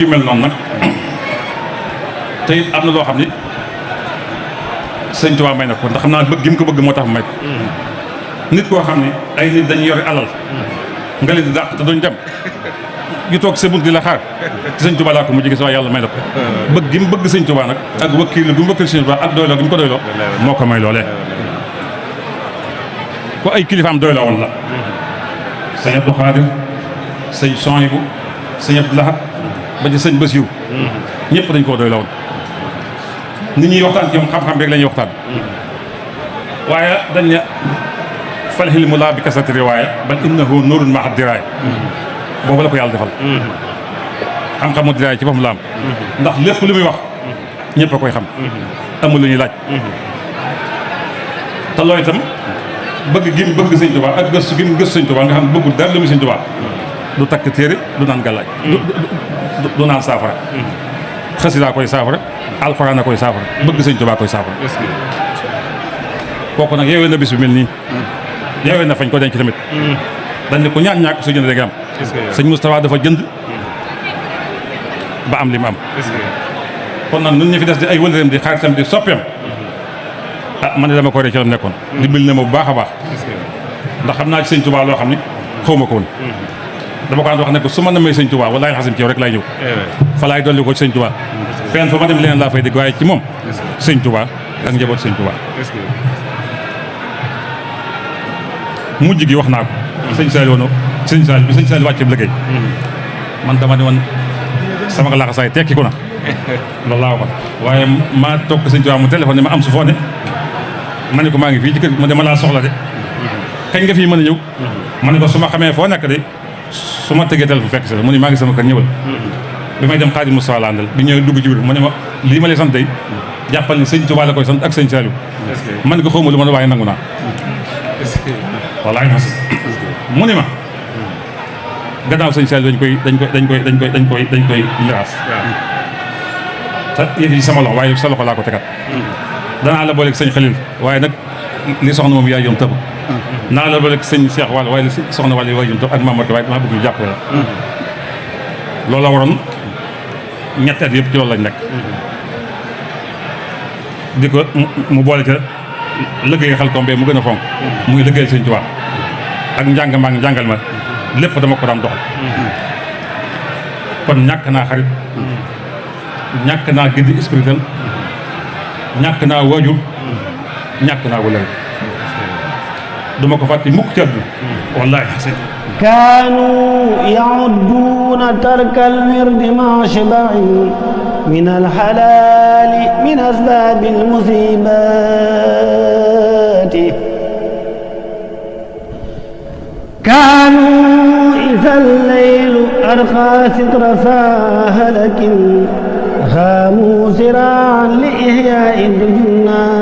yu mel noonu nag te it am na loo xam ni sëñ Tuubaa may na ko ndax xam naa bëgg gi mu ko bëgg moo tax may ko nit koo xam ne ay nit dañuy yore alal nga leen di dàq te duñ dem yu toog sa bunt di la xaar te sëñ Tuubaa laa ko mu jege si waaye yàlla may na ko bëgg gi mu bëgg sëñ Tuubaa nag ak wakkiil gi mu wakkil sëñ Tuubaa ak doyloo gi mu ko doyloo moo ko may loolee ko ay kilifaam doyloo woon la sëñ Abdou Khadir sëñ Sohaybu sëñ Abdou Lahad ba ci sëñ Basiru ñëpp dañ koo doy la woon nit ñuy waxtaan ci moom xam-xam rek la ñuy waxtaan waaye dañ ne fal hilmu laa bi kasrati riwaaya bal innahu nuurun ma'a diraaya boobu la ko yàlla defal xam-xamu diraaya ci boppam la am ndax lépp lu muy wax ñëpp a koy xam amul lu ñuy laaj te loolu itam bëgg gi mu bëgg sëñ Tuubaa ak gëstu gi mu gëstu sëñ Tuubaa nga xam ne bëggul dara lu muy sëñ Tuubaa du takk téere du naan gàllaaj du naan saafara xasida koy saafara alxuraan a koy saafara bëgg sëñ Tuubaa koy saafara kooku nag yeewee na bis bi mel nii yeewee na fañ ko denc tamit dañ ne ko ñaan ñàkk su jënd rek am sëñ Moustapha dafa jënd ba am li mu am kon nag nun ñu fi des di ay wëlëreem di xaritam di soppeem ah man de dama ko rek ci la nekkoon dimbali na ma bu baax a baax ndax xam naa ci sëñ Tuubaa loo xam ni xaw ma ko woon dama ko daan wax ne ko su ma namee sëñ Tuubaa wallaahi xasim ci yow rek laay ñëw fa laay dolli ko ci sëñ Tuubaa fenn fa ma dem leneen laa fay dégg waaye ci moom sëñ Tuubaa ak njaboot sëñ Tuubaa mujj gi wax naa ko sëñ Saliou woon sëñ Saliou bi sëñ Saliou wàcce bu liggéey man dama ne woon sama laxasaay tekki ko na loolu laa waxoon waaye maa toog sëñ Tuubaa mu téléphone ne ma am su foo ne ma ne ko maa ngi fii ci kër mu dama laa soxla de kañ nga fii mën a ñëw ma ne ko su ma xamee foo nekk de su ma tëggee téléphone fekk si la mu ne maa ngi sama kër ñëwal bi may dem Xaadim Mustafaa la àndal bi ñëw dugg ci biir mu ne ma lii ma lay sant tey jàppal ni sëñ Tuubaa la koy sant ak sëñ Saliou ma ne ko xawma lu ma la waaye nangu naa wallaahi mu ne ma gannaaw sëñ Saliou dañ koy miraas te yëf yi sama loxo waaye sa loxo laa ko tegat danaa la booleeg sëñ Xalil waaye nag li soxna moom yaay yoon tëb naa la booleeg sëñ Cheikh Wall waaye li soxna Wall yaay yoon tëb ak Mamadou waaye damaa bëgg ñu jàppale la loolu la waroon ñetti at yëpp ci loolu lañ nekk di ko mu boole ca liggéey Xelcom bee mu gën a fonk muy liggéeyal sëñ Tuubaa ak njàng maa ngi njàngal ma lépp dama ko daan doxal kon ñàkk naa xarit ñàkk naa guide spirituel ñàkk naa waajur ñàkk naa wëllëre duma ko fàtte mukk ci àdduna wallaahi kaanu ya'udduuna tarkal wirdi ma shiba'i min alxalaali min asbaabi almusiibaati kaanu iza allaylu arqaa sitra saahalakin xaamu siraan li ihyaa'i junnaat